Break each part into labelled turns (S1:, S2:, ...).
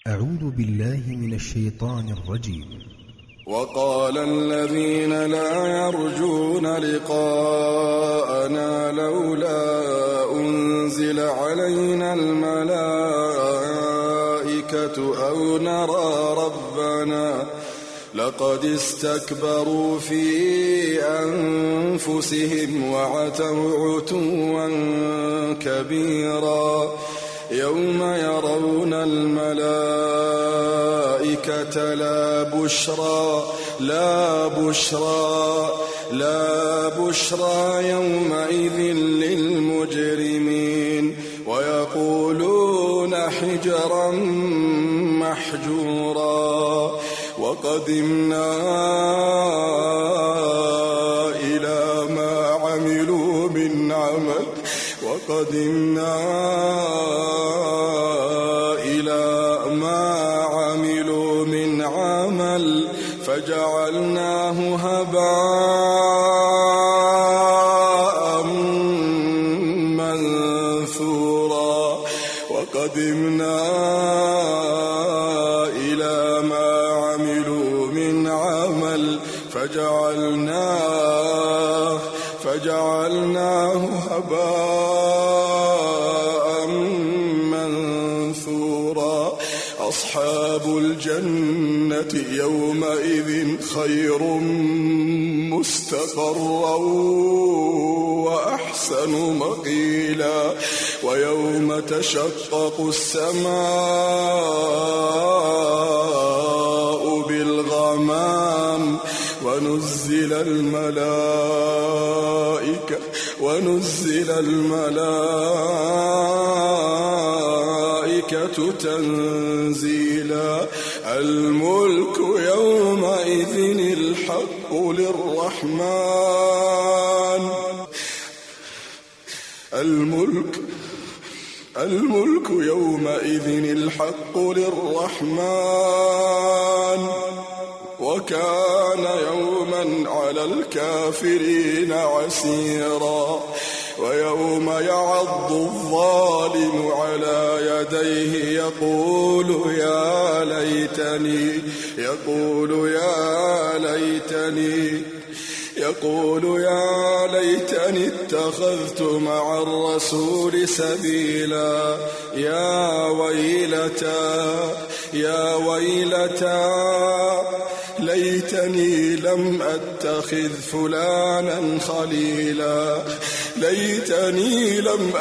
S1: أعوذ بالله من الشيطان الرجيم.
S2: وقال الذين لا يرجون لقاءنا لولا أنزل علينا الملائكة أو نرى ربنا لقد استكبروا في أنفسهم وعتوا عتوا كبيرا يوم يرون الملائكة لا بشرى يومئذ للمجرمين ويقولون حجرا محجورا وقدمنا إلى ما عملوا من عمل فجعلناه هباء منثورا وقدمنا إلى ما عملوا من عمل فجعلناه هباء منثورا أصحاب الجنة يومئذ خير مستقرا وأحسن مقيلا ويوم تشقق السماء بالغمام ونزل الملائكة تنزيلا الملك يومئذ الحق للرحمن الملك يومئذ الحق للرحمن وكان يوما على الكافرين عسيرا ويوم يعض الظالم على يديه يقول يا ليتني اتخذت مع الرسول سبيلا يا ويلتى ليتني لم أتخذ فلانا خليلا ليتني لم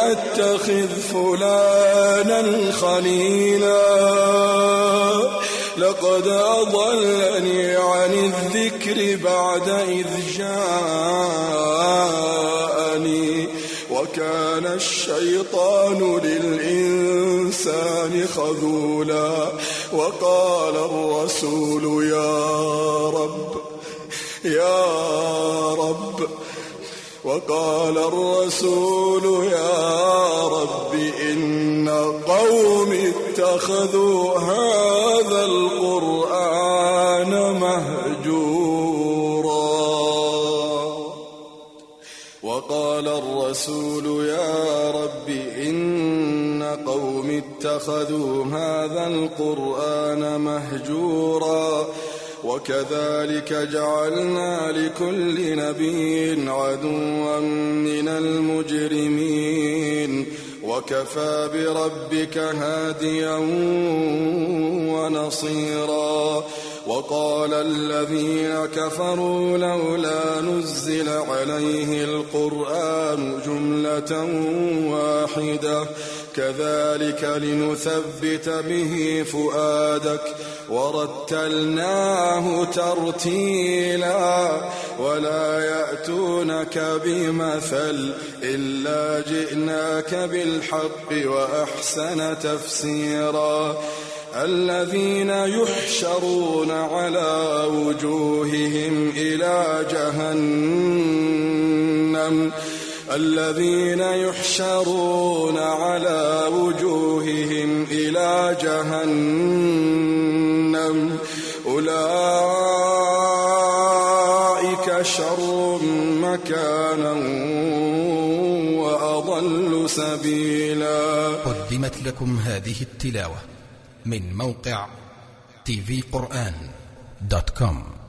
S2: أتخذ فلانا خليلا لقد أضلني عن الذكر بعد إذ جاءني وكان الشيطان للإنسان خذولا وقال الرسول يا رب إن قومي اتخذوا هذا القرآن مهجورا وقال الرسول يا رب إن قومي اتخذوا هذا القرآن مهجورا وكذلك جعلنا لكل نبي عدوا من المجرمين وكفى بربك هاديا ونصيرا وقال الذين كفروا لولا نزل عليه القرآن جملة واحدة كذلك لنثبت به فؤادك ورتلناه ترتيلا ولا يأتونك بمثل إلا جئناك بالحق وأحسن تفسيرا الذين يحشرون على وجوههم إلى جهنم أولئك شر مكانا وأضل سبيلا.
S1: قدمت لكم هذه التلاوة من موقع tvquran.com.